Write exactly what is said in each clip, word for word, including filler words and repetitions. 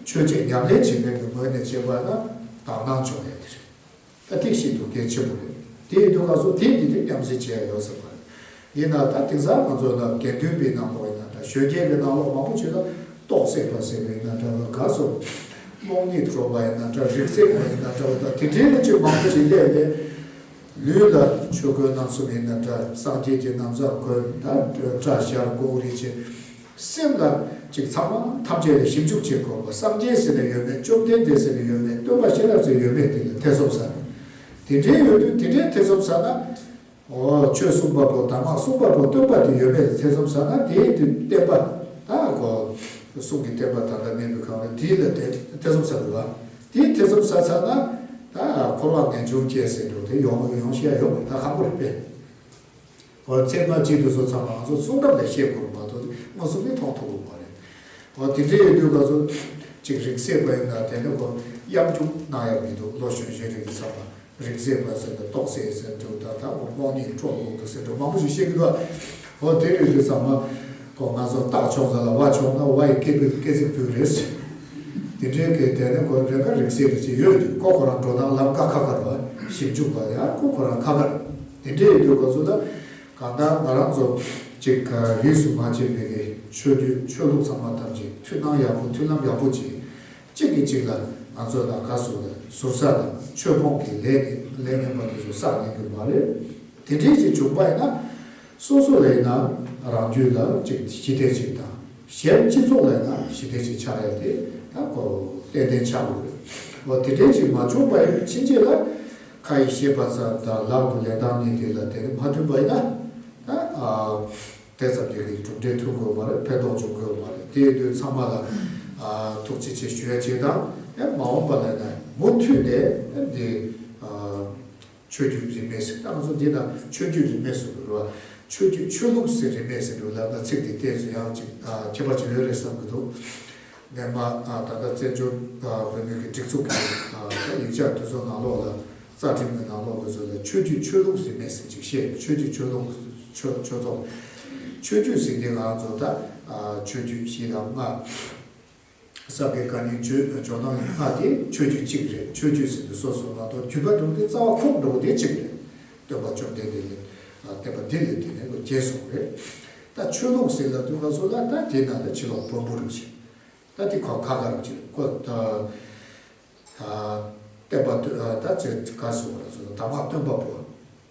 ཆོས་བྱེད་ཉམས་ལེན་བྱེད་མཁན་གྱི་ངོས་ནས་བྱས་པ་ན་དག་སྣང་བྱུང་ཡས་དེ་རེད། ད་ཐིག་ཤིན་ཏུ་གལ་ཆེན་པོ་རེད། དེ་ཡིན་དུས་སྐབས་སུ་དེ་འདི་དེ་མཉམ་བསྲེས་བྱས་ཡོད་ཟེར་བ་རེད། ཡིན་ན་ད་དེང་སང་ང་ཚོ་ལ་དགེ་འདུན་པའི་ནང་ལོགས་ཡིན་ན་འདྲ། གཞོན་སྐྱེས་ཀྱི་ནང་ལོགས་མང་པོ་ཅིག་ལ་རྟོགས་སད་པ་ཟེར་བ་ཡིན་ན་འདྲ། ག་ཚོད་རྨོངས་གཉིད་འགྲོ་བ་ཡིན་ན་འདྲ། རིག་འཛིན་པ་ཡིན་ན་འདྲ། ད་དེ་འདྲའི་ལ་ཅིག་མང་པོ་ཅིག་སླེབས་ནས། ལུས་ལ་ཆོས་གོས་རྣམ་གསུམ་ཡིན་ན་འདྲ། སངས་རྒྱས་ཀྱི་རྣམ་གྲངས་གོན། ད་སྐྲ་བཞར། གོས་རིལ་བྱེད། སེམས་ལ་ཅིག་ཚང་མ་ཐམས་ཅད་ལ་ཞིབ་འཇུག་བྱེད་དགོས་པ། སངས་རྒྱས་ཟེར་ནས་ཡོད་མེད། བཅོམ་ལྡན་འདས་ཟེར་ནས་ཡོད་མེད། སྟོན་པ་ཤེས་རབ་ཟེར་ཡོད་མེད། དེ་ལ་ཐེ་ཚོམ་ཟ། དེ་འདྲའི་ཡོད་དུས་དེ་འདྲའི་ཐེ་ཚོམ་ཟ་ན། འོ། ཆོས་གསུངས་པ་པོ། གདམས་ངག་གསུངས་པ་པོ། སྟོན་པ་དེ་ཡོད་མེད་ལ་ཐེ་ཚོམ་ཟ་ན། དེའི་དེ་བསྟན་པ་ད་གོ། གསུང་གི་བསྟན་པ་ད་ལྟ་གནས་པའི་སྒང་ལ་དེ་ལ་དེ་ཐེ་ཚོམ་ཟ་དགོས་པ། དེའི་ཐེ་ཚོམ་ཟ་ཚར་ན། ད་འཁོར་བ་ངན་འབྱུང་སྐྱེ་ཟེར་འགྲོ་དེ་ཡོང་ཡོང་ཤེས་ཡོད་མེད། ད་ཁག་པོ་རེད་པས། འོ། ཚད་མ་སྤྱི་དེ་ཚོ་ཚང་མ་ང་ཚོ་གསུང་རབ་ལས་ཤེས་དགོས་མ་གཏོགས་མངོན་སུམ་ནས་མཐོང་ཐུབ་ཀྱི་མ་རེད། འོ། དེ་འདྲའི་ཡོད་དུས་ང་ཚོ་ཅིག་རིག་འཛིན་པ་ཡིན་ན་དེ་ནི་ཁོ་གཡམ་རྒྱུག་གནང་ཡག་མི་འདུག་ལོ་གཞོན་གཞོན་རིགས་ཀྱི་ཚང་མ་རིག་འཛིན་པ་ཟེར་ནས་རྟོགས་སད་ཟེར་འདུག་ད་ལྟ་ཁོ་རྨོངས་གཉིད་འཕྲོ་བརླག་འདུག་ཟེར་འདུག་མང་པོ་ཞིག་བཤད་ཀྱི་འདུག་འོ། དེ་རིགས་ཀྱི་ཚང་མ་ཁོ་ང་ཚོ་སྟག་མཆོང་ས་ལ་ཝ་མཆོང་ན་ཝ་ཡི་སྐད་པོའི་སྐད་ཚིག་བུད་རེད། དེ་འདྲའི་གི་དེ་ནི་ཁོ་རེ་འགའ་རིག་འཛིན་རེ་ཅིག་ཡོད་དུས་ཁོ་ཁོ་རང་འགྲོ་སྟངས་ལམ་ཁ་ཁ་ཁ་རེད་བ། ཞིབ་འཇུག་པ་ཡང་ཁོ་ཁོ་རང་ཁ་ཁ་རེད། དེ་འདྲའི་ཡོད་དུས་ཁོ་ཚོ་ད། གང་ལྟར་ང་རང་ཚོ་ཅིག་རིས་སུ་མ་ཆད་པའི་གི་ཆོས་བརྒྱུད་ཆོས་ལུགས་ཚང་མ་ཐམས་ཅད་མཐུན་སྣང་ཡག་པོ་མཐུན་ལམ་ཡག་པོ་ཅིག་གཅིག་གིས་གཅིག་ལ་ང་ཚོ་ལ་ག་ཟུར་ཟུར་ཟ་དང་ཆོས་སྤོང་གི་ལས་ནི་ལས་ངན་པ་དེ་ཚོ་བསགས་ཉན་གི་མ་རེད། དེ་འདྲའི་ཅིག་བྱུང་པ་ཡིན་ན་སོ་སོ་ལ་ཡིན་ན་རང་རྒྱུད་ལ་ཅིག་ཞི་བདེ་ཅིག་དང་། གཞན་སྤྱི་ཚོགས་ལ་ཡིན་ན་ཞི་བདེ་ཅིག་ཆགས་ཡ་དེ་ད་ཁོ་ཏན་ཏན་ཆགས་དགོས་རེད། འོ། དེ་འདྲའི་ཅིག་མ་བྱུང་པ་ཡིན་ཕྱིན་ཆད་ལ། ཁ་ཡིས་བཤད་པ་ཙམ་དང་ལག་ཏུ་ལེན་སྟངས་གཉིས་དེ་ལ་དེ་ནི་མ་མཐུན་པ་ཡིན་ན། ད་ཨ་དེ་ཙམ་གྱིས་གྲུབ་འབྲས་ཐོན་དགོས་པ་རེད། ཕན་ཐོགས་འབྱུང་དགོས་པ་རེད། དེ་ཡིན་དུས་ཚང་མ་ལ་ཨ་ཐུགས་རྗེ་ཆེ་ཞུ་ཡ་བྱེད་དང་། ཨེ་མ་འོངས་པ་ལ་ཡིན་ན་མུ་མཐུད་ནས་ཨེ་འདི་ཨ་ཆོས་བརྒྱུད་རིས་མེད་ཟེར། ད་ང་ཚོ་འདི་ན་ཆོས་བརྒྱུད་རིས་མེད་ཟེར་དགོས་རེད་བ། ཆོས་བརྒྱུད་ཆོས་ལུགས་ཟེར་རིས་མེད་ཟེར་དགོས་ལབ་ན་ཚིག་འདི་ཏོག་ཙམ་ཡང་ཅིག་ཨ་ཁྱད་པར་ཅིག་ཡོད་རེད་བསམ་གྱི་འདུག་སྔོན་མ་ཨ་ད་ལྟ་བཙན་བྱོལ་ཨ་བོད་མི་གི་སྒྲིག་འཛུགས་ཀྱི་ཨ་ད་ཡིག་ཆ་དེ་ཚོ་ནང་ལོགས་ལ་རྩ་ཁྲིམས་ཀྱི་ནང་ལོགས་དེ་ཚོ་ལ་ཆོས་བརྒྱུད་ཆོས་ལུགས་རིས་མེད་ཟེར་ཅིག་བཤད། ཆོས་བརྒྱུད་ཆོས་ལུགས་ཆོས་ཆོས་ཚོགས། ཆོས་བརྒྱུད་ཟེར་དེ་ང་ཚོ་ད་ཨ་ཆོས་བརྒྱུད་བཞི་དང་ལྔ། བསམ་པའི་བཀའ་དྲིན་ཇོ་ཇོ་ནང་ལྔ་དེ་ཆོས་བརྒྱུད་གཅིག་རེད། ཆོས་བརྒྱུད་ཟེར་དུས་སོ་སོ་ང་ཚོ་བརྒྱུད་པ་དྲུག་དེ་རྩ་བ་ཁུངས་འདྲ་བོ་དེ་གཅིག་རེད། སྟོན་པ་བཅོམ་ལྡན་འདས་ལས་ཨ་བསྟན་པ་འདི་ལས་དེ་ནས་ལོ་རྒྱས་སོང་རེད། ད་ཆོས་ལུགས་ཟེར་ལབ་དུས་ང་ཚོ་ལ་ད་དེ་ནང་ལ་ཕྱི་ལོགས་བོན་པོ་རུ་ཆེ། ད་དེ་ཁོ་ཁ་ཁ་རུ་ཆེ་ཁོ་ད། ཨ་བསྟན་པ་དུ་ཨ་ད་ཅེ་ག་སོ་བ་ལ་སོ་གདམས་ངག་སྟོན་པ་པོ།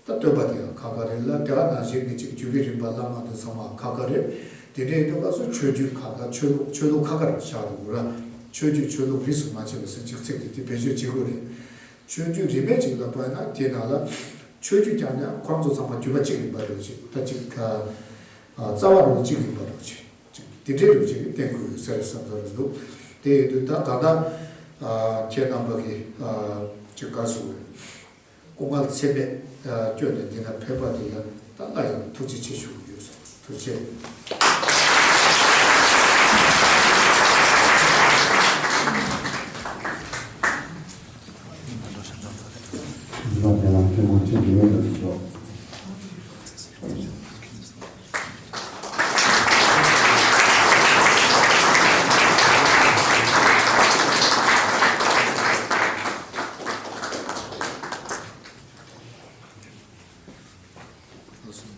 ད་སྟོན་པ་དེ་ཡང་ཁ་ཁ་རེད་ལ། དེ་ག་ནང་བཞིན་གྱི་ཅིག་བརྒྱུད་པའི་རིམ་པ་བླ་མ་དེ་ཚང་མ་ཁ་ཁ་རེད། དེ་འདྲའི་དུས་སྐབས་སུ་ཆོས་བརྒྱུད་ཁ་ཁ། ཆོས་ལུགས་ཆོས་ལུགས་ཁ་ཁ་རེད་བཞག་འདུག་ར། ཆོས་བརྒྱུད་ཆོས་ལུགས་རིས་སུ་མ་ཆད་པ་ཟེར་ཅིག་ཚིག་དེ་དེ་བེད་སྤྱོད་བྱེད་དགོས་རེད། ཆོས་བརྒྱུད་རིས་མེད་ཅིག་ལ་བབས་ན་དེ་ནང་ལ་ཆོས་བརྒྱུད་ཀྱང་ཡང་ཁོང་ཚོ་ཚང་མ་བརྒྱུད་པ་གཅིག་ཡིན་པ་རེད་ཅིག་ད་ཅིག་ཁ་ཨ་རྩ་བ་རུ་གཅིག་ཡིན་པ་རེད་ཅིག་དེ་འདྲའི་རིགས་ཅིག་བསྟན་དགོས་ཡོད་ཟེར་བསམ་ཚོར་འདུག་དེ་ཡིན་དུས་ད་ག་ད་ཁྱེད་རྣམ་པ་གི་ཅིག་ག་ཟེར་དགོས་རེད། སྐུ་ངལ་ཚད་མེད་བསྐྱོན་ནས་འདི་ན་ཕེབས་པ་འདི་ལ་ད་སླར་ཡང་ཐུགས་རྗེ་ཆེ་ཞུ་གི་ཡོད། ཐུགས་རྗེ་ཆེ།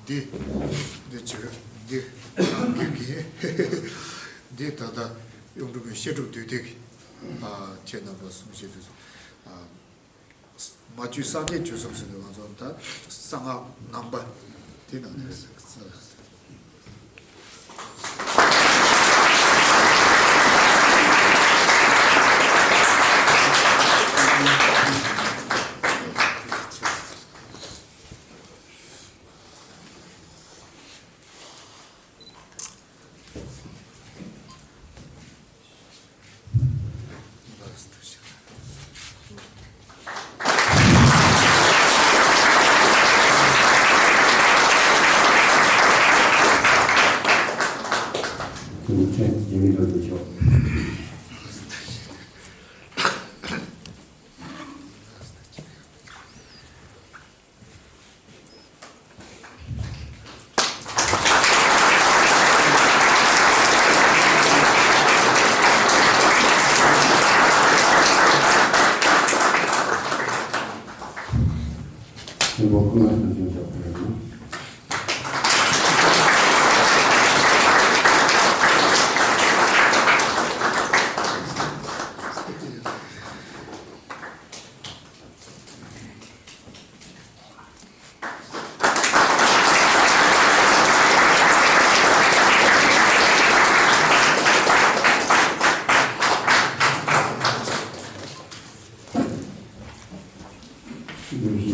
འདི་འདི་ཅིག་འདི་རང་གི་གི་འདི་ད་ལྟ་གཡུང་དྲུང་བའི་བཤད་སྒྲུབ་འདུས་སྡེ་གི་ཁྱེད་རྣམ་པ་གསུང་བཤད་དུས། མ་བཅོས་སངས་རྒྱས་བཅོས་སམ་ཟེར་ནས་ང་ཚོ་ད་གསང་སྔགས་ནང་པ་དེ་ནང་ནས།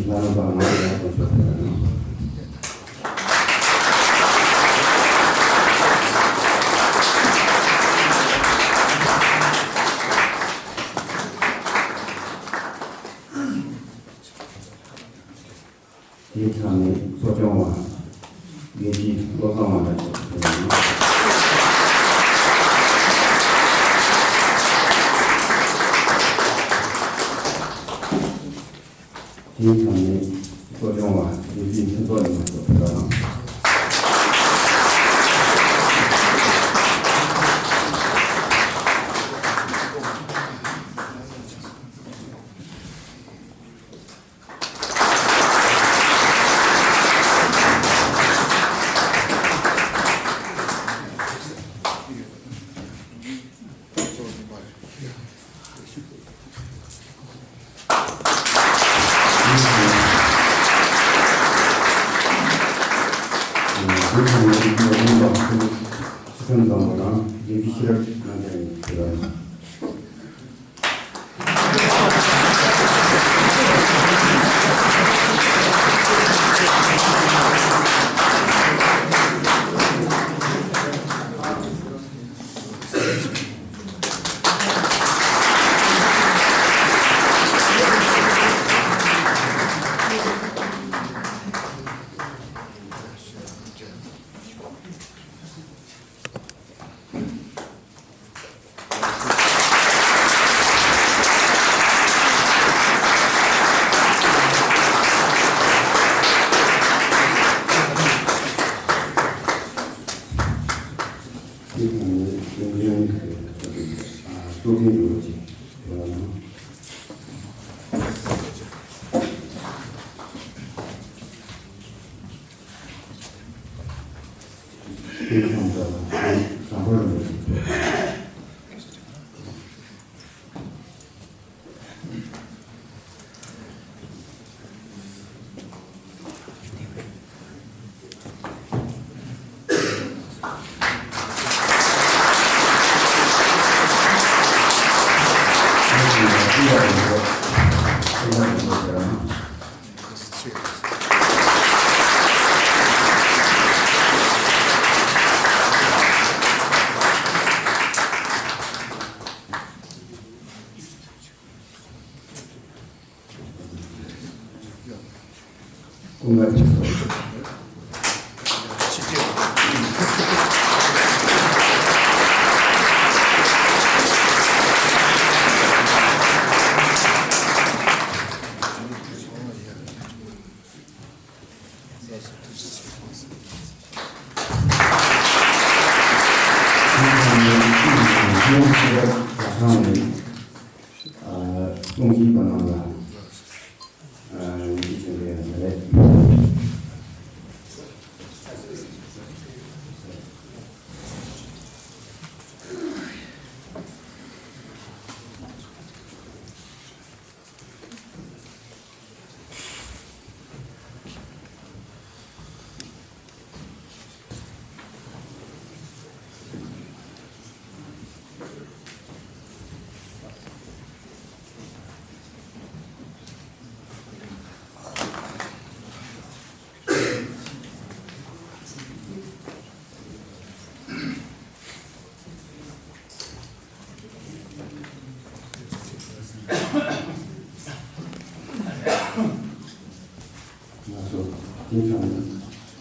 ལ་ལ་བ་ང་ཡ་དང་ཆོག་པ་ཡིན། དེའི་མཚམས་ནས་གཙོ་སྐྱོང་བ་དགེ་བཤེས་བློ་བཟང་དབང་ལགས་ཞུ་རྒྱུ་ཡིན། དེའི་མཚམས་ནས་གཙོ་སྐྱོང་བ་དགེ་བཤེས་ཕུན་ཚོགས་ཉི་མ་མཆོག་ཕེབས་རོགས་གནང་། གསུང་བཞིན་པ་རྣམས་ལ། ཨ། ཡིན་གཅིག་མིན་གཅིག་རེད། ང་ཚོ་དེང་སང་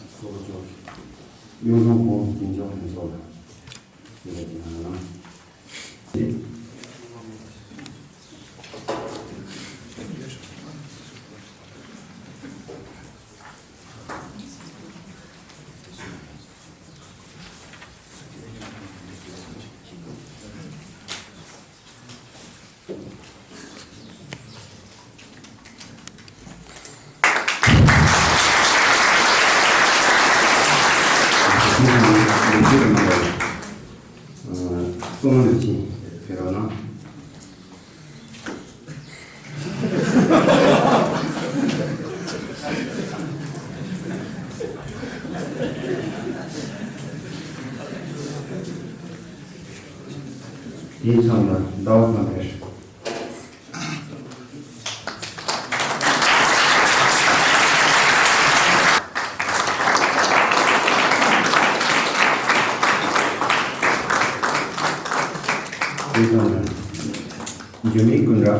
གཙོ་བོ་ཅོག་གཉོར་སྐྱོང་གོང་འཕེལ་འགྲོ་ཕན་ཚོགས་ལ་ཞུ་བ་དེ་ནང་ལ། གསུང་བ་འདི་ཕྱིན་ཕེབས་རོགས་གནང་། དེའི་མཚམས་ལ་ཟླ་བ་བསམ་འཕེལ། འཇུ་མི་ཀུན་ར།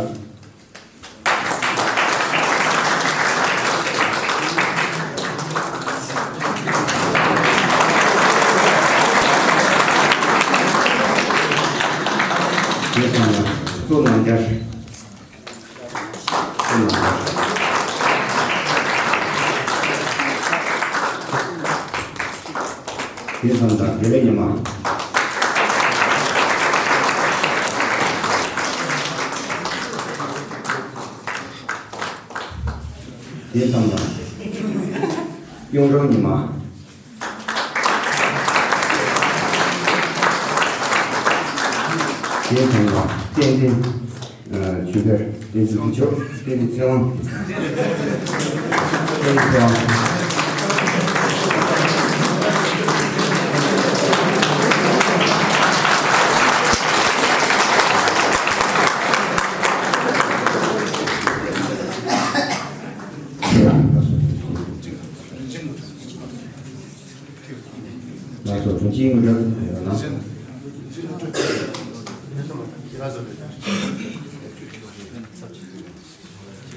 དེ་ཙམ་ན་གཙོ་ནང་རྒྱ། དེ་ཙམ་དང་དགེ་ལེགས་ཉི་མ། དེ་ཙམ་དང་། གཡུང་དྲུང་ཉི་མ། དེའི་ཐོག་ལ་བསྟན་འཛིན་ཆོས་དར། བསྟན་འཛིན་ཕུན་ཚོགས། བསྟན་འཛིན་ཚེ་དབང་། བསྟན་འཛིན་ཚེ་དབང་། ལགས་སོ། དྲུང་ཆེ་ཡིན་འདྲ་ཡོད་ན།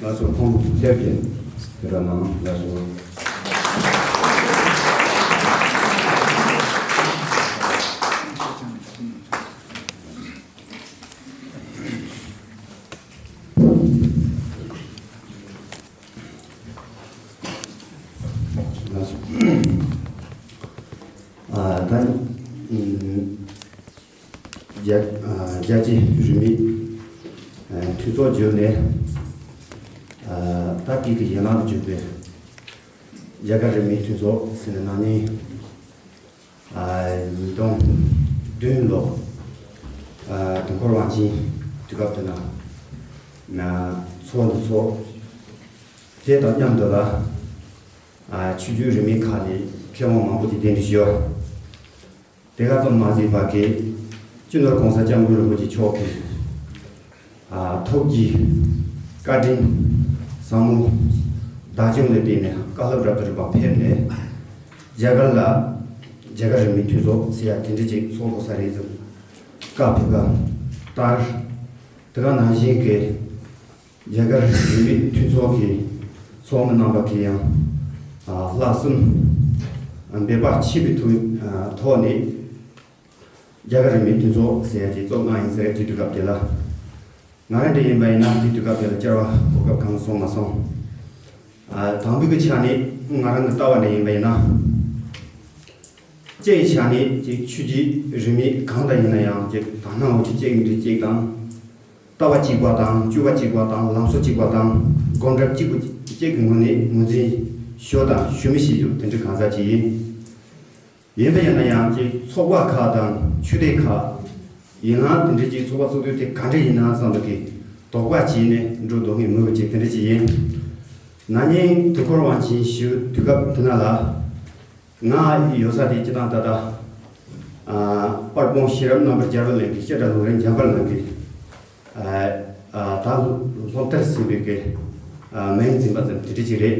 ལགས་སོ། ཁོང་ཚེ་རྒྱལ་དེ་འདྲ་གནང་། ལགས་སོ། ལགས་སོ། ཨ། ད་ནི་ཨ་རྒྱ་ཨ་རྒྱལ་སྤྱིའི་རིས་མེད་ཨ་མཐུན་ཚོགས་བརྒྱུད་ནས། ཨ། ད་ཕྲུ་གུ་ཡན་ལག་ཏུ་གྱུར་པའི་རྒྱ་གར་རིས་མེད་མཐུན་ཚོགས་ཟེར་ནས་ནང་ནས། ཨ། ཉིས་སྟོང་བདུན་ལོ། ཨ། དུས་འཁོར་དབང་ཆེན་དུས་སྐབས་དེ་ན་ཚོགས་འདུ་ཚོགས། དེ་དང་མཉམ་དུ་ལ། ཨ། ཆོས་བརྒྱུད་རིས་མེད་ཁག་ནས་མཁས་དབང་མང་པོ་ཅིག་གདན་འདྲེན་ཞུས། དེ་ག་ཙམ་མ་ཟད་པ་གི་སྤྱི་ནོར་༸གོང་ས་༸སྐྱབས་མགོན་རིན་པོ་ཆེ་མཆོག་གི། ཨ། ཐུགས་ཀྱི་བཀའ་དྲིན་ཟབ་མོ་བདག་སྐྱོང་ལ་བརྟེན་ནས་བཀའ་སློབ་རབ་ཏུ་རིམ་པ་ཕེབས་ནས། རྒྱ་གར་ལ་རྒྱ་གར་རིས་མེད་མཐུན་ཚོགས་ཟེར་ཡ་དེ་འདྲ་ཅིག་ཚོགས་དགོས་ས་རེད་ཟེར་བཀའ་ཕེབས་པ་ལྟར། དེ་ག་ནང་བཞིན་གྱི་རྒྱ་གར་རིས་མེད་མཐུན་ཚོགས་ཀྱི་ཚོགས་མི་རྣམ་པ་གིས་ཡང་ལྷག་བསམ་འབད་པ་ཆེ་བའི་ཐོག་ཐོག་ནས། རྒྱ་གར་རིས་མེད་མཐུན་ཚོགས་ཟེར་ཡ་དེ་བཙུགས་གནང་ཡིན་ཟེར། དེ་དུས་སྐབས་དེ་ལ་ང་རང་འདྲ་ཡིན་པ་ཡིན་ན། དེ་དུས་སྐབས་དེ་ལ་བཅར་བ་གོ་སྐབས་གང་སོང་མ་སོང་། ཨ། དང་པོའི་གི་ཆ་ནས་ང་རང་གི་ལྟ་བ་འདྲ་ཡིན་པ་ཡིན་ན། སྤྱིའི་ཆ་ནས་ཅིག་ཆོས་བརྒྱུད་རིས་མེད་གང་དང་ཡིན་ན་ཡང་། ཅིག་དག་སྣང་འོ་ཆུ་གཅིག་འདྲ་གཅིག་དང་། ལྟ་བ་གཅིག་པ་དང་། སྤྱོད་པ་གཅིག་པ་དང་། ལམ་སྲོལ་གཅིག་པ་དང་། སྒོམ་གྲབས་གཅིག་པ་གཅིག་གི་ངོས་ནས་ངོས་འཛིན་ཞུ་དང་ཞུ་མི་ཤེས་རྒྱུ་དེ་འདྲ་གང་ཟག་ཅིག་ཡིན། ཡིན་པ་ཡིན་ན་ཡང་ཅིག་ཚོགས་པ་ཁག་དང་ཆོས་སྡེ་ཁག་ཡིན་ན། དེ་འདྲ་ཅིག་ཚོགས་པ་བཙུགས་དུས་དེ་ག་འདྲ་ཡིན་ན་བསམ་པའི་གི་དོགས་པ་བྱས་ནས་འགྲོ་འདུག་ངེས་མོས་པ་ཅིག་དེ་འདྲ་ཅིག་ཡིན། ན་ནིང་དུས་འཁོར་དབང་ཆེན་ཞུ་དུས་སྐབས་དེ་ན་ལ། ང་ཡོད་ས་དེ་སྤྱིར་བཏང་ད་ལྟ། ཨ། དཔལ་སྤུངས་ཤེས་རབ་རྣམ་པར་རྒྱལ་བ་གླིང་གི་བཤད་གྲྭ་ལུང་རིང་འཇམ་དཔལ་གླིང་གི། ཨ། ཨ། ད་སློབ་མཐར་ཕྱིན་པའི་གི། ཨ། མིང་འཛིན་པ་ཙམ་དེ་འདྲ་ཅིག་རེད།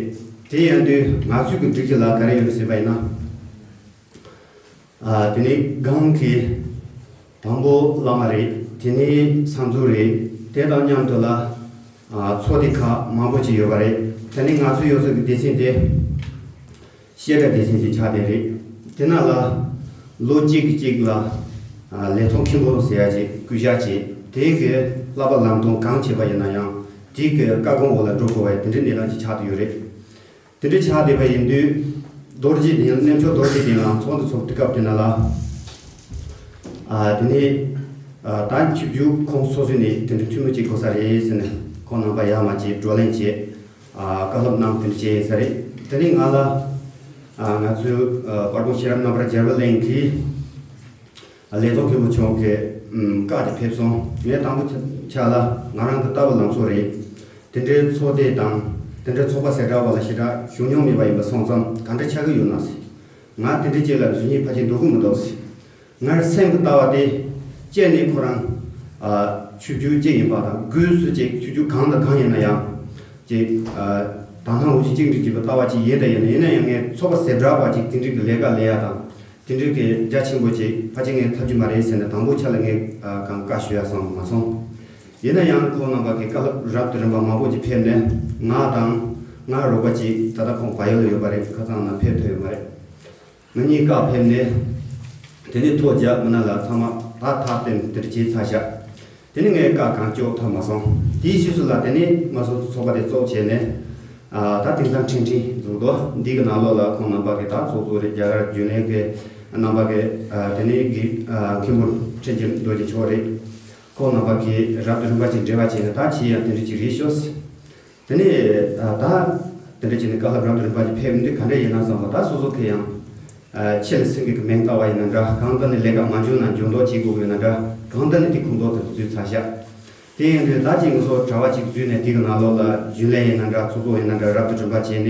དེ་ཡིན་དུས་ང་ཚོའི་གི་སྒྲིག་གཞི་ལ་ག་རེ་ཡོད་རེད་ཟེར་བ་ཡིན་ན། ཨ། དེ་ནས་སྒང་གི་དང་པོ་བླ་མ་རེད། དེ་ནས་ས་འཛུགས་རེད། དེ་དང་མཉམ་དུ་ལ། ཨ། ཚོགས་སྡེ་ཁག་མང་པོ་ཅིག་ཡོད་པ་རེད། དེ་ནས་ང་ཚོ་ཡོད་ས་གི་སྡེ་ཚན་དེ་བཤད་གྲྭ་སྡེ་ཚན་ཅིག་ཆགས་བསྡད་རེད། དེ་ན་ལ་ལོ་གཅིག་གི་གཅིག་ལ། ཨ། ལས་ཐོག་མཁན་པོ་ཟེར་ཡ་ཅིག་བསྐོ་བཞག་བྱས། དེ་གི་བསླབ་པ་ལམ་སྟོན་གང་བྱས་པ་ཡིན་ན་ཡང་དེ་གི་བཀའ་དགོངས་འོག་ལ་འགྲོ་དགོས་པ་དེ་འདྲའི་གནས་སྟངས་ཅིག་ཆགས་བསྡད་ཡོད་རེད། དེ་འདྲ་ཆགས་བསྡད་པ་ཡིན་དུས། རྡོ་རྗེ་གདན། གནས་མཆོག་རྡོ་རྗེ་གདན་ལ་ཚོགས་འདུ་ཚོགས་དུས་སྐབས་དེ་ན་ལ། ཨ། དེ་ནས། ཨ། ད་ཆོས་བརྒྱུད་ཁོངས་སོ་སོ་ནས་དེ་འདྲ་འཐུས་མི་གཅིག་དགོས་ས་རེད་ཟེར་ནས་ཁོང་རྣམ་པ་ཡར་མར་བྱས་བགྲོ་གླེང་བྱས། ཨ། བཀའ་སློབ་གནང་། དེ་འདྲ་བྱས་ཡིན་ས་རེད། དེ་ནས་ང་ལ། ཨ། ང་ཚོའི། ཨ། དཔལ་སྤུངས་ཤེས་རབ་རྣམ་པར་རྒྱལ་བ་གླིང་གི། ཨ། ལས་ཐོག་མཁན་པོ་མཆོག་གི། ཨམ། བཀའ་དེ་ཕེབས་སོང་། ངས་དང་པོ་ཆ་ལ་ང་རང་གི་ལྟ་བ་ལམ་སྲོལ་རེད། དེ་འདྲའི་ཚོགས་སྡེ་དང་དེ་འདྲའི་ཚོགས་པ་གསལ་བསྒྲགས་པ་ལ་ཞེ་དྲག་ཞུགས་མྱོང་མེད་པ་ཡིན་པ་སོང་ཙང་ག་འདྲ་ཆགས་ཀྱི་ཡོད་ན་ཟེར། ང་དེ་འདྲའི་ཅིག་ལ་འཛུལ་ཉེས་ཕལ་ཆེར་འགྲོ་གི་མི་འདུག་ཟེར། ངའི་སེམས་ཀྱི་ལྟ་བ་དེ་སྤྱིར་ནས་ཁོ་རང་། ཨ། ཆོས་བརྒྱུད་གཅིག་ཡིན་པ་དང་། སྒོས་སུ་ཅིག་ཆོས་བརྒྱུད་གང་དང་གང་ཡིན་ན་ཡང་ཅིག་ཨ། དག་སྣང་འོ་ཆུ་གཅིག་འདྲ་གཅིག་པའི་ལྟ་བ་ཅིག་ཡིན་དང་ཡིན་ན། ཡིན་ན་ཡང་ངས་ཚོགས་པ་གསལ་བསྒྲགས་པ་ཅིག་དེ་འདྲའི་གི་ལས་ཀ་ལས་ཡ་དང་། དེ་འདྲའི་གི་རྒྱ་ཆེན་པོ་ཅིག་ཕལ་ཆེར་ངས་ཐབས་ཀྱི་མ་རེད་ཟེར་ནས་དང་པོ་ཆ་ལ་ངས། ཨ། གང་བཀའ་ཞུ་ཡ་སོང་མ་སོང་། ཡིན་ན་ཡང་ཁོང་རྣམ་པ་གི་བཀའ་སློབ་རབ་ཏུ་རིམ་པ་མང་པོ་ཅིག་ཕེབས་ནས། ང་དང་ང་རོགས་པ་ཅིག་ད་ལྟ་ཁོང་བལ་ཡུལ་ལ་ཡོད་པ་རེད། ཁ་སང་ནང་ཕེབས་ཐུབ་ཡོད་མ་རེད། ང་གཉིས་ཀ་ཕེབས་ནས། དེ་ནས་ཐོ་རྒྱབ་མི་ན་ལ་ཚང་མ་ད་ཐག་བཏོན་དེར་བྱས་ཚར་བཞག་དེ་ནས་ངས་བཀའ་གང་ལྕོགས་ཐོབ་མ་སོང་། དེའི་ཕྱིས་སུ་ལ་དེ་ནས་ང་ཚོ་ཚོགས་པ་དེ་ཚོགས་བྱས་ནས། ཨ། ད་དེང་སང་འཕྲིན་ཕྲན་འཛུགས་འདུག་འདི་གི་ནང་ལོགས་ལ་ཁོང་རྣམ་པ་གི་ད་ཚོགས་གཙོ་རེད། རྒྱ་གར་རྒྱུན་ལས་ཀྱི་རྣམ་པ་གི། ཨ། དེ་ནས་གི། ཨ། མཁན་པོ་ཁྲི་འཇིགས་རྡོ་རྗེ་མཆོག་རེད། ཁོང་རྣམ་པ་གི་རབ་ཏུ་རིམ་པ་ཅིག་འབྲེལ་བ་བྱས་ནས། ད་ཁྱེད་ཡང་དེ་འདྲ་ཅིག་རེད་ཤོག་དེ་ནས། ཨ། ད་དེ་འདྲ་བྱས་ནས་བཀའ་སློབ་རབ་ཏུ་རིམ་པ་ཅིག་ཕེབས་འདི་ག་འདྲ་ཡིན་ན་བསམ་པ། ད་སོ་སོ་གི་ཡང་། ཨ། ཆེ་ལ་སེང་གེ་གི་མིང་བཏགས་པ་ཡིན་ན་འདྲ། གང་ལྟར་ནས་ལས་ཀ་མ་འཇོན་ན་འཇོན་མདོག་བྱེད་དགོས་ཀྱི་ཡོད་ན་འདྲ། གང་ལྟར་ནས་དེ་ཁོངས་གཏོགས་དེ་འཛུལ་ཚར་བཞག་དེ་ཡིན་དུས་ད་ཅིག་ང་ཚོ་གྲྭ་པ་ཅིག་འཛུལ་ནས་དེ་གི་ནང་ལོགས་ལ་རྒྱུན་ལས་ཡིན་ན་འདྲ། ཚོགས་གཙོ་ཡིན་ན་འདྲ། རབ་ཏུ་རིམ་པ་བྱས་ནས།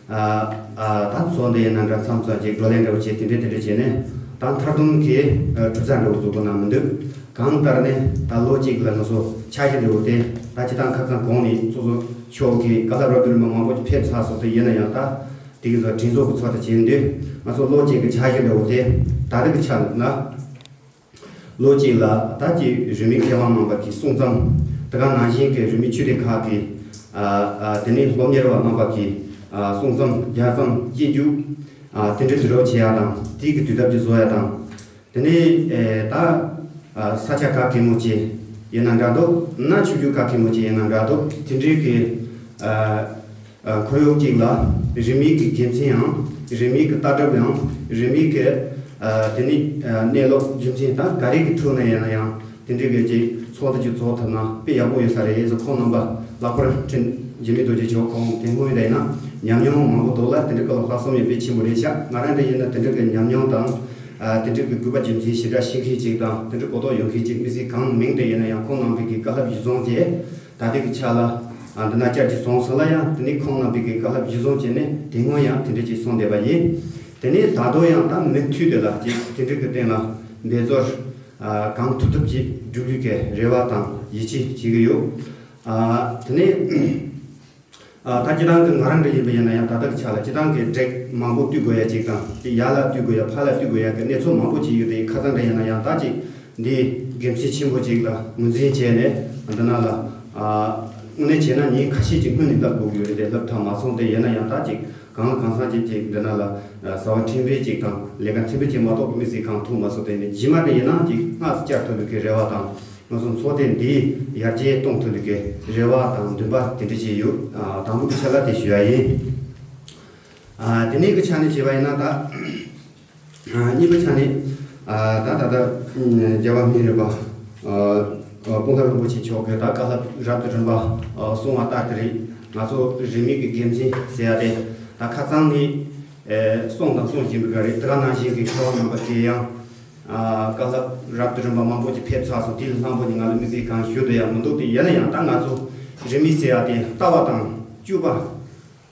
ཨ། ཨ། ད་ཚོགས་འདུ་ཡིན་ན་འདྲ། མཚམས་མཚམས་ཅིག་བགྲོ་གླེང་འདྲ་བོ་བྱས། དེ་འདྲ་དེ་འདྲ་བྱས་ནས་ད་མཐར་གཏུམ་གྱི་གྲུབ་ཆ་འདྲ་བོ་བཟོ་དགོས་ན་མི་འདུག་གང་ལྟར་ནས་ད་ལོ་གཅིག་ལ་ང་ཚོ་འཆར་གཞི་འདྲ་བོ་དེ། ད་སྤྱིར་བཏང་ཁ་སང་གོང་ནས་ཚོགས་གཙོ་མཆོག་གིས་བཀའ་སློབ་རབ་ཏུ་རིམ་པ་མང་པོ་ཅིག་ཕེབས་ཚར་སོང་སྟེ། ཡིན་ན་ཡང་ད་དེ་གི་ཚོ་གྲོས་ཚོགས་ཀྱི་ཚོགས་དེ་བྱས་འདུག་ང་ཚོ་ལོ་གཅིག་གི་འཆར་གཞི་འདྲ་བོ་དེ་ད་ལྟ་གི་ཆ་ལ་ན། ལོ་གཅིག་ལ་ད་ཀྱི་རིས་མེད་མཁས་དབང་རྣམ་པ་གི་གསུང་རྩོམ། དེ་ག་ནང་བཞིན་གྱི་རིས་མེད་ཆོས་སྡེ་ཁག་གི། ཨ། ཨ། དེ་ནས་སློབ་གཉེར་བ་རྣམ་པ་གི། ཨ། གསུང་རྩོམ། ལྗགས་རྩོམ། སྐྱིད་རྒྱུགས། ཨ། དེ་འདྲ་དུས་རབས་བྱེད་ཡག་དང་། དེ་གི་དུས་དེབ་ཀྱི་བཟོ་ཡག་དང་། དེ་ནས། ཨེ། ད། ཨ། ས་ཆ་ག་གེ་མོ་ཅིག་ཡིན་ན་འདྲ་འདུག་ན་ཆོས་བརྒྱུད་ག་གེ་མོ་ཅིག་ཡིན་ན་འདྲ་འདུག་དེ་འདྲའི་གི། ཨ། ཨ། ཁོར་ཡུག་ཅིག་ལ་རིས་མེད་ཀྱི་དགེ་མཚན་ཡང་། རིས་མེད་ཀྱི་ལྟ་གྲུབ་ཡང་། རིས་མེད་ཀྱི། ཨ། དེ་ནས། ཨ། གནས་ལུགས་རྒྱུ་མཚན་དང་ག་རེ་གི་ཐོག་ནས་ཡིན་ན་ཡང་། དེ་འདྲའི་གི་ཅིག་ཚོགས་འདུ་ཅིག་ཚོགས་ཐུབ་ན་དཔེ་ཡག་པོ་ཡོད་ས་རེད་ཟེར། ཁོང་རྣམ་པ་ལྷག་པར་ཁྲི་འཇིགས་མེད་རྡོ་རྗེ་མཆོག་ཁོང་དེ་སྔོན་ཡིན་ན་ཉམས་མྱོང་མང་པོ་འདུག་ལ། དེ་འདྲའི་སྐོར་ལ་ལྷག་བསམ་ཡོད་པའི་ཆེན་པོ་རེད་ཤག་ང་རང་འདྲ་ཡིན་ན་དེ་འདྲའི་གི་ཉམས་མྱོང་དང་། ཨ། དེ་འདྲའི་གི་དགོས་པ་རྒྱུ་མཚན་ཞེ་དྲག་ཤེས་མཁན་ཅིག་དང་། དེ་འདྲའི་གོ་རྟོགས་ཡོད་མཁན་ཅིག་མི་སྲིད་གང་མིང་དེ་ཡིན་ན་ཡང་། ཁོང་རྣམ་པའི་གི་བཀའ་སློབ་གཞི་བཟུང་བྱས། ད་ལྟའི་གི་ཆ་ལ། ཨ། འདི་ན་བཅར་གྱི་སོང་སོང་ལ་ཡང་། དེ་ནས་ཁོང་རྣམ་པའི་གི་བཀའ་སློབ་གཞི་བཟུང་བྱས་ནས་དེ་སྔོན་ཡང་དེ་འདྲ་ཅིག་གསུངས་བསྡད་པ་ཡིན། དེ་ནས་ད་དུང་ཡང་ད་མུ་མཐུད་དེ་ལ་ཅིག་དེ་འདྲའི་གི་སྟེང་ལ་འབད་རྩོལ། ཨ། གང་ཐུབ་ཐུབ་ཅིག་བསྒྲུབ་རྒྱུ་གི་རེ་བ་དང་ཡིད་ཆེས་བྱེད་ཀྱི་ཡོད། ཨ། དེ་ནས། ཨ། ད་སྤྱིར་བཏང་གི་ང་རང་འདྲ་ཡིན་པ་ཡིན་ན་ཡང་། ད་ལྟ་གི་ཆ་ལ་སྤྱིར་བཏང་གི་བྲེག་མང་པོ་བཏུལ་དགོས་ཡ་ཅིག་དང་། དེ་ཡར་ལ་བཏུལ་དགོས་ཡ། ཕར་ལ་བཏུལ་དགོས་ཡ་གི་གནས་ཚུལ་མང་པོ་ཅིག་ཡོད་དེ། ཁ་སང་འདྲ་ཡིན་ན་ཡང་ད་ཅིག་འདི་དགེ་མཚན་ཆེན་པོ་ཅིག་ལ་ངོས་འཛིན་བྱས་ནས་འདི་ན་ལ། ཨ། དངོས་གནས་བྱས་ན་ཉིན་ཁ་ཤས་ཅིག་སྔོན་ནས་བསླབ་དགོས་ཀྱི་ཡོད་རེད་དེ། བསླབ་ཐབས་མ་སོང་སྟེ། ཡིན་ན་ཡང་ད་ཅིག་གང་ལ་གང་འཚམ་ཅིག་ཅིག་འདི་ན་ལ། ཨ། བྱ་བ་ཕྲན་བུ་ཅིག་དང་ལས་ཀ་ཕྲན་བུ་ཅིག་མ་གཏོགས་མི་སྲིད་གང་ཐུབ་མ་སོང་སྟེ། ནས་རྗེས་མ་དེ་ཡིན་ན་ཅིག་སྔ་ཙམ་བཅར་ཐུབ་པའི་གི་རེ་བ་དང་། ང་ཚོ་ཚོགས་སྡེ་འདི་ཡར་རྒྱས་གཏོང་ཐུབ་པའི་གི་རེ་བ་དང་འདུན་པ་དེ་འདྲ་ཅིག་ཡོད། ཨ། དང་པོ་གི་ཆ་ལ་དེ་ཞུ་ཡ་ཡིན། ཨ། དེ་ནས་གི་ཆ་ནས་བྱས་པ་ཡིན་ན་ད། ཨ། གཉིས་པ་ཆ་ནས། ཨ། ད་ད་ལྟ་རྒྱལ་བ་སྨན་རི་པ། ཨ། ཨ། སྤོང་ཐང་རིན་པོ་ཆེ་མཆོག་གིས་ད་བཀའ་སློབ་རབ་ཏུ་རིམ་པ། ཨ། གསུང་བ་ལྟར་དེ་རེད། ང་ཚོ་རིས་མེད་ཀྱི་དགེ་མཚན་ཟེར་ཡ་དེ་ད་ཁ་སང་ནས། ཨེ། གསུངས་དང་གསུང་བཞིན་པའི་སྐབས་རེད། དེ་ག་ནང་བཞིན་གྱི་མཁས་དབང་རྣམ་པ་གིས་ཡང་། ཨ། བཀའ་སློབ་རབ་ཏུ་རིམ་པ་མང་པོ་ཅིག་ཕེབས་ཚར་སོང་། དེ་ལས་སླ་པོ་ནི་ང་ལ་མི་ཚེ་གང་ཞུ་འདོད་ཡང་མི་འདུག་དེ་ཡིན་ན་ཡང་ད་ང་ཚོ་རིས་མེད་ཟེར་ཡ་དེ་ལྟ་བ་དང་སྤྱོད་པ།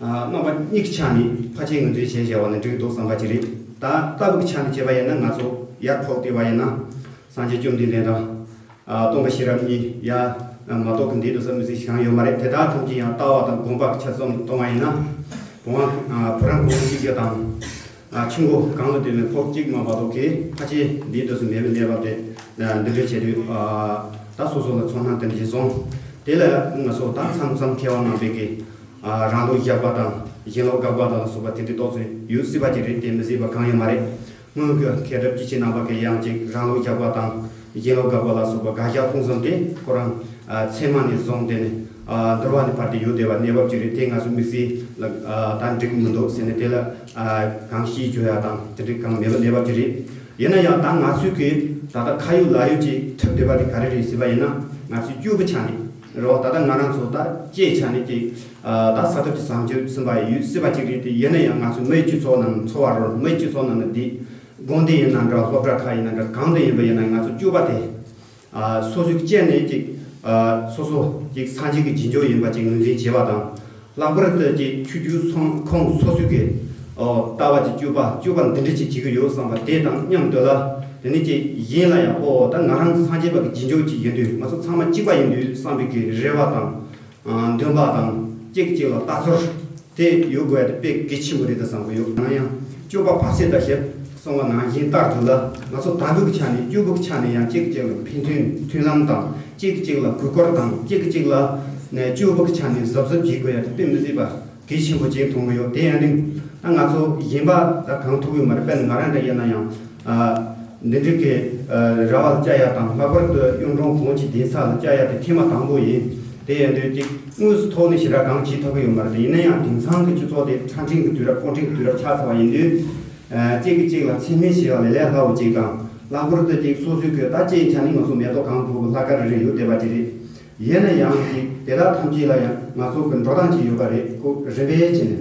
ཨ། རྣམ་པ་གཉིས་ཀྱི་ཆ་ནས་ཕལ་ཆེར་ངོས་འཛིན་བྱས་བཞག་པ་ནི་འགྲིག་འདུག་བསམ་པ་ཅིག་རེད། ད་ལྟ་བུ་གི་ཆ་ནས་བྱས་པ་ཡིན་ན། ང་ཚོ་ཡར་ཕོག་བལྟས་པ་ཡིན་ན། སངས་རྒྱས་བཅོམ་ལྡན་འདས་དང་། ཨ། སྟོན་པ་ཤེས་རབ་གཉིས་ཡ་མ་གཏོགས་ཀྱི་འདི་འདུག་ས་མི་ཚེ་ཞིག་ཡང་ཡོད་མ་རེད། དེ་དག་ཐམས་ཅད་ཡང་ལྟ་བ་དང་སྒོམ་པ་གི་ཆ་ཚང་གཏོང་བ་ཡིན་ན། བུ་དབང་། ཨ། བུ་རམ་གོང་གཅིག་གི་དང་། ཨ། ཆུ་མགོ་གངས་ལ་བརྟེན་ནས་ཕོག་གཅིག་མ་མ་གཏོགས་ཀྱི་ཕལ་ཆེར་འདི་འདུག་ས་མེད་པའི་གནས་བབ་དེ། ཨ། འདི་འདྲ་བྱེད་དུས། ཨ། ད་སོ་སོ་ལ་ཚོར་སྣང་དེ་འདྲ་ཞིག་སོང་། དེ་ལ་ང་ཚོ་ད་མཚམས་མཚམས་མཁས་དབང་རྣམ་པས་ཀྱི། ཨ། རང་ལུགས་བཞག་པ་དང་གཞན་ལུགས་དགག་པ་དང་ལ་སོགས་པ་དེ་འདྲའི་རྟོག་ཚུལ་ཡོད་སྲིད་པ་ཅིག་རེད་དེ། མི་སྲིད་པ་གང་ཡང་མ་རེད། སྔོན་གྱི་མཁས་གྲུབ་སྐྱེས་ཆེན་རྣམ་པ་གིས་ཡང་ཅིག་རང་ལུགས་བཞག་པ་དང་གཞན་ལུགས་དགག་པ་ལ་སོགས་པ་དགག་བཞག་ཕུང་གསུམ་དེ་ཁོ་རང་། ཨ། ཚད་མ་ནས་བཟུང་སྟེ་ནས། ཨ། འདུལ་བ་ནས་བར་དུ་ཡོད་བསྡད་པ་གནས་བབ་ཅིག་རེད་དེ། ང་ཚོ་དམིགས་བསལ་ལ། ཨ། ད་འགྲིག་མི་འདུག་ཟེར་ནས་དེ་ལ། ཨ། གང་ཤེས་བརྗོད་ཡ་དང་དེ་འདྲའི་གང་མེད་པ་གནས་བབ་ཅིག་རེད། ཡིན་ན་ཡང་ད་ང་ཚོས་ཀྱི་ད་ལྟ་ཁ་ཡོད་ལག་ཡོད་ཅིག་ཐུབ་བསྡད་པ་དེ་ག་རེ་རེད་ཟེར་བ་ཡིན་ན། ང་ཚོའི་སྤྱོད་པའི་ཆ་ནས་རེད་བ། ད་ལྟ་ང་རང་ཚོ་ད་སྤྱིའི་ཆ་ནས་ཀྱི། ཨ། ད་ས་ཐོབ་ཀྱི་བཟང་སྤྱོད་ཟིན་པ་ཡོད་སྲིད་པ་ཅིག་རེད་དེ། ཡིན་ན་ཡང་ང་ཚོ་མིའི་སྤྱི་ཚོགས་ནང་འཚོ་བ་རོལ། མིའི་སྤྱི་ཚོགས་ནང་ན་འདི་དགོན་སྡེ་ཡིན་ན་འདྲ། སློབ་གྲྭ་ཁག་ཡིན་ན་འདྲ། གང་དུ་ཡིན་པ་ཡིན་ན་ང་ཚོ་སྤྱོད་པ་དེ། ཨ། སོ་སོའི་སྤྱན་ནས་ཅིག་ཨ། སོ་སོ་ཅིག་སངས་རྒྱས་ཀྱི་རྗེས་འཇུག་ཡིན་པ་ཅིག་ངོས་འཛིན་བྱེད་པ་དང་། ལྷག་པར་དུ་ཅིག་ཆོས་བརྒྱུད་ཚང་ཁོངས་སོ་སོའི་གི། ཨོ། ལྟ་བ་ཅིག་སྤྱོད་པ། སྤྱོད་པ་འདི་འདྲ་ཅིག་བྱེད་ཀྱི་ཡོད་བསམ་པ་དེ་དང་མཉམ་དུ་ལ། དེ་ནས་ཅིག་གཞན་ལ་ཡང་། ཨོ། ད་ང་རང་སངས་རྒྱས་པ་གི་རྗེས་འཇུག་ཅིག་ཡིན་དུས། ང་ཚོ་ཚང་མ་གཅིག་པ་ཡིན་དུས་བསམ་པའི་གི་རེ་བ་དང་། ཨ། འདུན་པ་དང་གཅིག་གཅིག་ལ་ལྟ་ཚུལ་དེ་ཡོད་དགོས་ཡ་དེ་དཔེ་གལ་ཆེན་པོ་རེད་དུ་བསམ་གྱི་ཡོད། ང་ཡང་སྤྱོད་པ་བར་ཆད་ལྟ་ཞིབ་གསུངས་པ་ནང་བཞིན་ལྟར་དུ་ལ། ང་ཚོ་དག་སྒྲུབ་ཀྱི་ཆ་ནས། སྤྱོད་པའི་ཆ་ནས་ཡང་གཅིག་གཅིག་ལ་ཕན་ཚུན་མཐུན་ལམ་དང་ གཅིག་གིས་གཅིག་ལ་གུས་བཀུར་དང་གཅིག་གིས་གཅིག་ལ་ནས་སྤྱོད་པ་གི་ཆ་ནས་གཟབ་གཟབ་བྱེད་དགོས་ཡ་དེ་དཔེ་མི་སྲིད་པ་གལ་ཆེན་པོ་ཅིག་མཐོང་གི་ཡོད། དེ་ཡང་དེ་ད་ང་ཚོ་གཞན་པ་ད་གང་ཐུབ་ཡོད་མ་རེད། དཔེར་ན་ང་རང་འདྲ་ཡིན་ན་ཡང་ཨ་འདི་འདྲ་གི་ཨ་ར་བ་ལ་བཅའ་ཡ་དང་ལྷག་པར་དུ་གཡུང་དྲུང་བོན་གྱི་གདན་ས་ལ་བཅའ་ཡ་དེ་ཐེངས་མ་དང་པོ་ཡིན། དེ་ཡང་དེ་གཅིག་དངོས་སུ་ཐོག་ནས་ཞེ་དྲག་གང་བྱེད་ཐུབ་ཀྱི་ཡོད་མ་རེད། དེ་ཡིན་ན་ཡང་དེང་སང་གི་སྤྱི་ཚོགས་དེ་ཕྲ་འཕྲིན་གྱི་དུས་རབས་ཀུན་འཕྲིན་གྱི་དུས་རབས་ཆགས་ཚར་བ་ཡིན་དུས། ཨ་གཅིག་གིས་གཅིག་ལ་མཚན་སྨད་བྱས་པ་ལས་ལས་སླ་བོ་གཅིག་དང་། ལྷག་པར་དུ་གཅིག་སོ་སོའི་གི་ད་ཅིའི་ཆ་ནས་ང་ཚོ་མེ་ཏོག་གང་ཕོག་གི་ལྷག་དཀར་རེ་ཡོད་བསྡད་པ་ཅིག་རེད། ཡིན་ན་ཡང་གཅིག་དེ་དག་ཐམས་ཅད་ལ་ཡང་ང་ཚོ་གི་འགྲོ་སྟངས་ཅིག་ཡོད་པ་རེད། ཁོ་རིམ་པས་བྱས་ནས།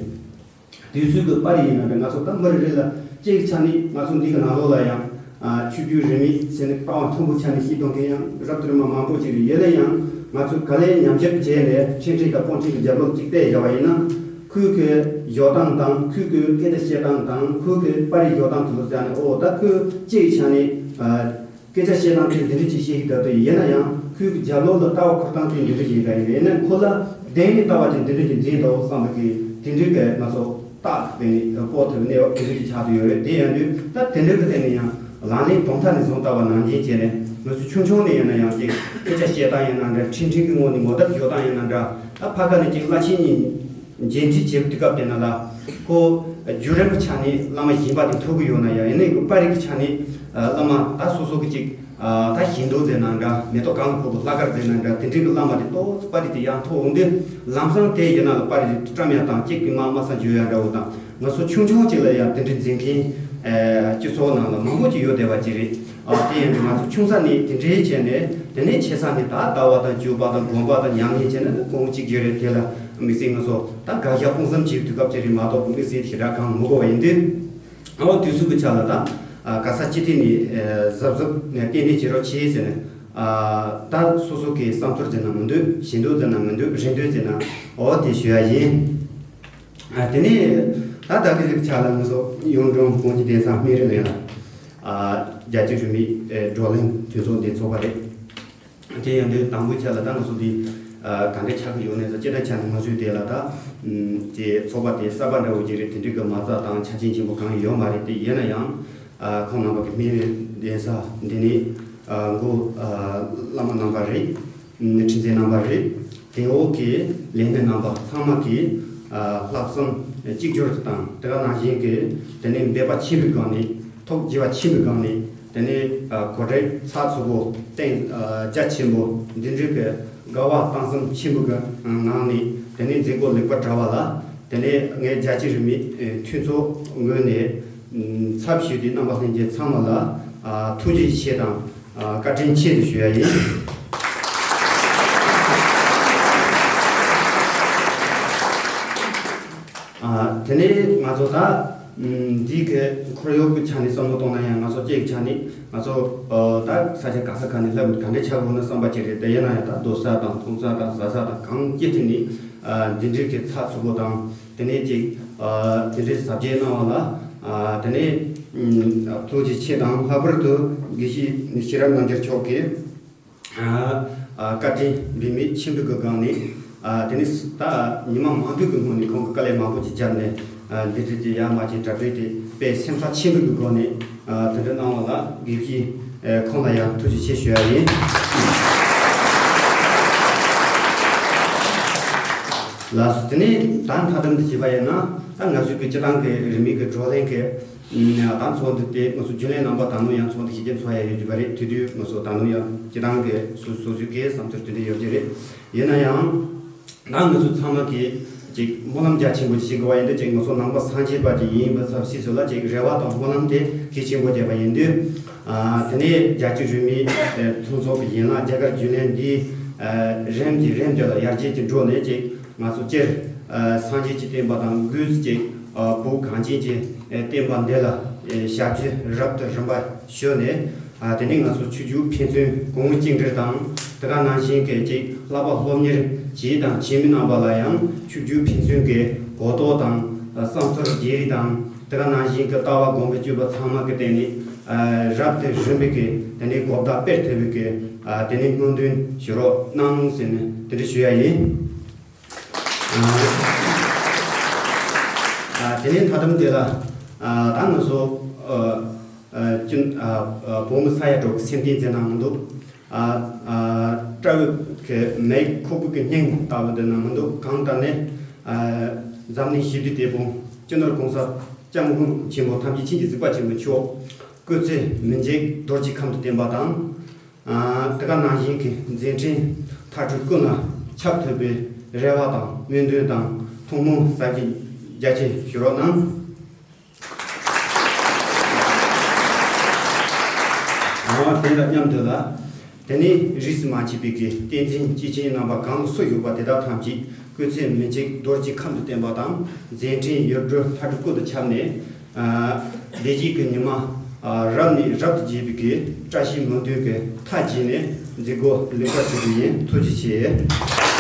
དུས་ཚོད་ཀྱི་པར་རིས་ཡིན་ན་འདྲ། ང་ཚོ་ད་མི་རེ་རེ་ལ་གཅིག་ཆ་ནས་ང་ཚོ་འདི་གི་ནང་ལོགས་ལ་ཡང་ཨ་ཆོས་བརྒྱུད་རིས་མེད་ཟེར་ནས་ལྟ་བ་མཐོན་པོ་ཆ་ནས་ཤེས་གཏོང་མཁན་ཡང་རབ་ཏུ་རིམ་པ་མང་པོ་ཅིག་རེད། ཡིན་ན་ཡང་ང་ཚོས་ག་ལེར་ཉམས་ཞིབ་བྱས་ནས་ཕྲན་ཕྲན་དང་སྤུན་ཕྲན་གྱི་རྒྱབ་ལོགས་གཅིག་བལྟས་བཞག་པ་ཡིན་ན། ཁོའི་གི་ཞོགས་སྟངས་དང་ཁོའི་གི་སྐད་ཆ་བཤད་སྟངས་དང་ཁོའི་གི་པར་རིས་ཞོགས་སྟངས་དེ་ཚོ་བྱས་ནས། ཨོ་ད་ཁོས་གཅིག་ཆ་ནས་ཨ། སྐད་ཆ་བཤད་སྟངས་དེ་འདི་འདྲ་ཅིག་བཤད་ཀྱི་འདུག་དེ་ཡིན་ན་ཡང་ཁོའི་གི་རྒྱབ་ལོགས་ལ་ལྟ་བ་འཁུར་སྟངས་དེ་འདི་འདྲ་ཅིག་ཡིན་ད་ཡིན། ཡིན་ན་ཁོ་ལ་བདེན་ནས་ལྟ་བ་དེ་འདི་འདྲ་ཅིག་འཛིན་འདུག་བསམ་པ་གི་དེ་འདྲའི་གི་ང་ཚོ་རྟགས་དེ་ནི་སྤོ་ཐུབ་གནས་བབ་དེ་འདྲ་ཅིག་ཆགས་ཀྱི་ཡོད་རེད། དེ་ཡིན་དུས་ད་དེ་འདྲ་གི་སྟེང་ནས་ཡང་ལག་ལེན་དང་ཐོག་ནས་བཟུང་ལྟ་བ་ནང་བཞིན་བྱས་ནས། ང་ཚོ་ཆུང་ཆུང་ནས་ཡིན་ན་ཡང་ཅིག་སྐད་ཆ་བཤད་སྟངས་ཡིན་ན་འདྲ། ཕྲན་ཕྲན་གྱི་ངོས་ནས་ངོ་དེབ་བཟོ་སྟངས་ཡིན་ན་འདྲ། ད་ཕ་ག་ནས་ཅིག་བླ་ཆེན་གཉིས་མཇལ་འཕྲད་བྱེད་དུས་སྐབས་དེ་ན་ལ་ཁོ་བརྒྱུད་རིམ་གྱི་ཆ་ནས་བླ་མ་གཞན་པ་དེ་ཐུག་གི་ཡོད་ན་ཡང་། ཡིན་ནའི་པར་རིས་ཀྱི་ཆ་ནས་བླ་མ་ད་སོ་སོ་གི་ཅིག་ད་ཞལ་འདོན་ཟེར་ན་འདྲ། མེ་ཏོག་གང་ཕོག་པའི་ལྷག་དཀར་ཟེར་ན་འདྲ། དེ་འདྲའི་གི་བླ་མ་དེ་ཏོག་ཙམ་པར་རིས་དེ་ཡར་མཐོང་འོང་དུས་ལམ་སང་དེ་ཡིན་ན་ལ་པར་རིས་དེ་བཀྲམ་ཡ་དང་གཅིག་གི་མ་མ་ས་འཇོག་ཡ་འདྲ་བོ་དང་། ང་ཚོ་ཆུང་ཆུང་ཅིག་ལ་ཡང་དེ་འདྲའི་མཛད་འཕྲིན་སྤྱི་ཚོགས་ནང་ལ་མང་པོ་ཅིག་ཡོད་བསྡད་པ་ཅིག་རེད། ཨ་དེ་ཡིན་དུས་ང་ཚོ་ཆུང་ས་ནས་དེ་འདྲའི་བྱས་ནས། དེ་ནས་ཆེ་ས་ནས་ད་ལྟ་བ་དང་བརྒྱུད་པ་དང་སྒོམ་པ་དང་ཉམས་ལེན་བྱས་ནས་གོང་གཅིག་གྱུར་རེད། དེ་ལ་དམིགས་བསལ་ང་ཚོ་ད་དགག་བཞག་སྤོང་བསམ་བྱེད་དུས་སྐབས་ཅིག་རེད་མ་གཏོགས་དམིགས་བསལ་ཞེ་དྲག་གང་མི་དགོས་པ་ཡིན་དུས། ཨ་འོ་དུས་ཚོད་ཀྱི་ཆ་ལ་ད་ཨ་ག་ས་ཅི་ཐད་ནས་ཨ་གཟབ་གཟབ་ནས་ཏན་ཏན་བྱེད་རོགས་བྱེད་ཟེར་ནས། ཨ་ད་སོ་སོ་གི་བསམ་ཚུལ་ཟེར་ན་མི་འདུག་ཞལ་འདོན་ཟེར་ན་མི་འདུག་རེ་འདུན་ཟེར་ན། འོ་དེ་ཞུ་ཡ་ཡིན། ཨ་དེ་ནས་ད་ད་གི་ཆ་ལ་ང་ཚོ་གཡུང་དྲུང་བོན་གྱི་གདན་ས་སྨན་རི་གླིང་ལ་ཨ་རྒྱལ་སྤྱི་རིས་མེད་ཨེ་བགྲོ་གླེང་མཐུན་ཚོགས་འདི་ཚོགས་པ་རེད། དེ་ཡང་དེ་དང་པོའི་ཆ་ལ་ད་ང་ཚོ་འདི་ཨ་ག་འདྲ་ཆགས་ཀྱི་ཡོད་ནས་ཟེར། སྤྱི་བཏང་ཆ་ནས་ང་ཚོའི་དེ་ལ་ད་ཨམ་དེ་ཚོགས་པ་དེ་གསར་པ་འདྲ་བོ་ཅིག་རེད། དེ་འདྲའི་གི་མ་རྩ་དང་ཆ་རྐྱེན་ཆེན་པོ་གང་ཡང་ཡོད་མ་རེད། དེ་ཡིན་ན་ཡང་ཨ་ཁོང་རྣམ་པ་གི་སྨན་རི་གདན་ས་འདི་ནས་ཨ་མགོ་ཨ་བླ་མ་རྣམ་པ་རེད། ཁྲི་འཛིན་རྣམ་པ་རེད། དེ་འོག་གི་ལས་སྣེ་རྣམ་པ་ཚང་མ་གིས་ཨ་ལྷག་བསམ་གཅིག་གྱུར་དུ་དང་། དེ་ག་ནང་བཞིན་གྱི་དེ་ནས་འབད་པ་ཆེན་པོའི་སྒང་ནས། ཐུགས་དགྱེས་པ་ཆེན་པོའི་སྒང་ནས། དེ་ནས་ཨ་གོ་སྒྲིག་ཚགས་ཚུད་པོ་སྟེང་ཨ་རྒྱ་ཆེན་པོ་འདི་འདྲའི་གི་དགའ་བ་གཏང་སེམས་ཆེན་པོའི་གི་ངང་ནས། དེ་ནས་མཛད་སྒོ་ལེགས་པར་གྲུབ་པ་ལ། དེ་ནས་ངས་རྒྱལ་སྤྱི་རིས་མེད་ཨེ་མཐུན་ཚོགས་ངོས་ནས་ཨམ་ཚབ་ཞུས་ཏེ་རྣམ་པ་ལྷན་རྒྱས་ཚང་མ་ལ་ཨ་ཐུགས་རྗེ་ཆེ་དང་ཨ་བཀའ་དྲིན་ཆེ་ཞེས་ཞུ་ཡ་ཡིན། ཨ་དེ་ནས་ང་ཚོ་ད་ཨམ་འདི་གི་ཁོར་ཡུག་གི་ཆ་ནས་བསམ་བློ་གཏོང་ན་ཡང་། ང་ཚོ་སྐྱེ་གི་ཆ་ནས་ང་ཚོ་ཨ་ད་ས་ཆ་ག་ས་ག་ནས་སླེབས་ག་འདྲ་ཆགས་ཡོད་ན་བསམ་པ་ཅིག་རེད། དེ་ཡིན་ན་ཡང་ད་སྡོད་ས་དང་འཐུང་ས་དང་ཟ་ས་དང་གང་སྐྱེ་ཐུབ་ནས་ཨ་འདི་འདྲའི་གི་ཚགས་ཚུད་པོ་དང་། དེ་ནས་ཅིག་ཨ་དེ་འདྲའི་ཟབ་རྒྱས་གནང་བ་ལ་ཨ་དེ་ནས་ཨམ་ཐུགས་རྗེ་ཆེ་དང་། ལྷག་པར་དུ་དགེ་བཤེས་ཤེས་རབ་རྣམ་རྒྱལ་མཆོག་གིས་ཨ་ཨ་བཀའ་དྲིན་འབད་མེད་ཆེན་པོའི་གི་སྒང་ནས། ཨ་དེ་ནས་ད་ཉི་མ་མང་པོའི་གི་སྔོན་ནས་ཁོང་གི་དཀའ་ལས་མང་པོ་ཅིག་བརྒྱབ་ནས་ཨ་འདི་འདྲ་ཅིག་ཡར་མར་ཅིག་གྲ་སྒྲིག་དེ་དཔེ་སེམས་ཚགས་ཆེན་པོའི་གི་སྒོ་ནས། ཨ་དེ་འདྲ་གནང་བ་ལ་དགེ་བཤེས་ཨ་ཁོང་ལ་ཡང་ཐུགས་རྗེ་ཆེ་ཞུ་ཡ་ཡིན། ལགས་སོ། དེ་ནས་ད་མཐའ་དམ་དུ་བྱས་པ་ཡིན་ན། ད་ང་ཚོའི་གི་སྤྱི་བཏང་གི་རིས་མེད་ཀྱི་བགྲོ་གླེང་གི་ཨ་ད་ཚོགས་འདུ་དེ་ང་ཚོ་རྒྱུན་ལས་རྣམ་པ་ད་ནང་ཡང་ཚོགས་འདུ་ཞིག་ཅིག་ཚོགས་ཡ་ཡོད་རྒྱུ་བ་རེད། དེ་དུས་ང་ཚོ་ད་ནང་ཡང་སྤྱི་བཏང་གི་སོ་སོ་སོའི་གི་བསམ་ཚུལ་དེ་འདྲ་ཡོད་རྒྱུ་རེད། ཡིན་ན་ཡང་ད་ང་ཚོ་ཚང་མ་གིས་ཅིག་སྨོན་ལམ་རྒྱ་ཆེན་པོ་ཞིག་བྱེད་དགོས་པ་ཡིན་དུས། ཅིག་ང་ཚོ་ནང་པ་སངས་རྒྱས་པ་ཅིག་ཡིན་པའི་ཚབ་སྲིད་ཚོ་ལ་ཅིག་རེ་བ་དང་སྨོན་ལམ་དེ་གལ་ཆེན་པོ་བྱས་པ་ཡིན་དུས། ཨ་དེ་ནས་རྒྱལ་སྤྱི་རིས་མེད་ཨ་མཐུན་ཚོགས་ཀྱི་ཡན་ལག་རྒྱ་གར་རྒྱུན་ལས་འདིའི་ཨ་རིམ་གྱིས་རིམ་གྱིས་ལ་ཡར་རྒྱས་ཀྱི་འགྲོ་ནས། ཅིག་ང་ཚོ་སྤྱིར་ཨ་སངས་རྒྱས་ཀྱི་བསྟན་པ་དང་སྒོས་སུ་ཅིག་ཨ་བོད་གངས་ཅན་གྱི་ཨ་བསྟན་པ་འདི་ལ་ཨ་ཞབས་ཕྱི་རབ་ཏུ་རིམ་པ་ཞུས་ནས། ཨ་དེ་ནས་ང་ཚོ་ཆོས་བརྒྱུད་ཕན་ཚུན་གོང་བུ་གཅིག་འདྲེས་དང་། དེ་ག་ནང་བཞིན་གྱི་ཅིག་བསླབ་པ་སློབ་གཉེར་བྱེད་དང་བྱེད་མི་རྣམ་པ་ལ་ཡང་ཆོས་བརྒྱུད་ཕན་ཚུན་གྱི་གོ་རྟོགས་དང་བསམ་ཚུལ་བརྗེ་རེས་དང་། དེ་ག་ནང་བཞིན་གྱི་ལྟ་བ་སྒོམ་པའི་སྤྱོད་པ་ཚང་མ་གི་སྟེང་ནས་ཨ་རབ་དང་རིམ་པས་ཀྱི་དེ་ནས་གོ་བརྡ་སྤེལ་ཐུབ་པའི་གི་ཨ་དེ་ནས་སྨོན་འདུན་ཞུ་རོགས་གནང་ཟེར་ནས་དེ་འདྲ་ཞུ་ཡ་ཡིན། ཨ་དེ་ནས་མཐའ་མཚམས་དེ་ལ་ཨ་ད་ང་ཚོ་ཨ་ཨ་ཅུན་ཨ་ཨ་བོད་མི་ས་ཡ་དྲུག་སེམས་གཏིང་མཛད་གནང་མི་འདུག་ཨ་ཨ་ སྤྲ་བོ་གི་མའི་ཁོག་པའི་གི་སྙིང་ལྟ་བུ་དེ་ན་མི་འདུག་གང་ལྟར་ནས་ཨ་འཛམ་གླིང་ཞི་བདེ་དེ་ཕུང་སྤྱི་ནོར་གོང་ས་སྐྱབས་མགོན་ཆེན་པོ་ཐམས་ཅད་མཁྱེན་ཅིང་གཟིགས་པ་ཆེན་པོ་མཆོག་སྐུ་ཚེ་མི་འཇིག་རྡོ་རྗེ་ཁམས་སུ་བརྟན་པ་དང་། ཨ་དེ་ག་ནང་བཞིན་གྱི་མཛད་འཕྲིན་མཐར་ཐུག་ཀུན་ལ་ཁྱབ་ཐུབ་པའི་རེ་བ་དང་སྨོན་འདུན་དང་ཐུགས་སྨོན་གསར་བརྗེ་རྒྱ་ཆེ་ཞུ་རོགས་གནང་། ཨ་དེ་དང་མཉམ་དུ་ལ། དེ་ནས་རིས་སུ་མ་ཆད་པའི་གི་བསྟན་འཛིན་སྐྱེས་ཆེན་རྣམ་པ་གང་དུ་སུ་བཞུགས་པ་དེ་དག་ཐམས་ཅད་སྐུ་ཚེ་མི་འཇིག་རྡོ་རྗེ་ཁམས་སུ་བརྟན་པ་དང་མཛད་འཕྲིན་ཡུལ་གྲུ་མཐར་ཐུག་ཀུན་ཏུ་ཁྱབ་ནས། ཨ་བདེ་སྐྱིད་ཀྱི་ཉི་མ་ཨ་རབ་ནས་རབ་ཏུ་རྒྱས་པའི་གི་བཀྲ་ཤིས་སྨོན་འདུན་གྱི་མཐའ་རྒྱས་ནས་མཛད་སྒོ་ལེགས་པར་གྲུབ་པ་ཡིན། ཐུགས་རྗེ་ཆེ།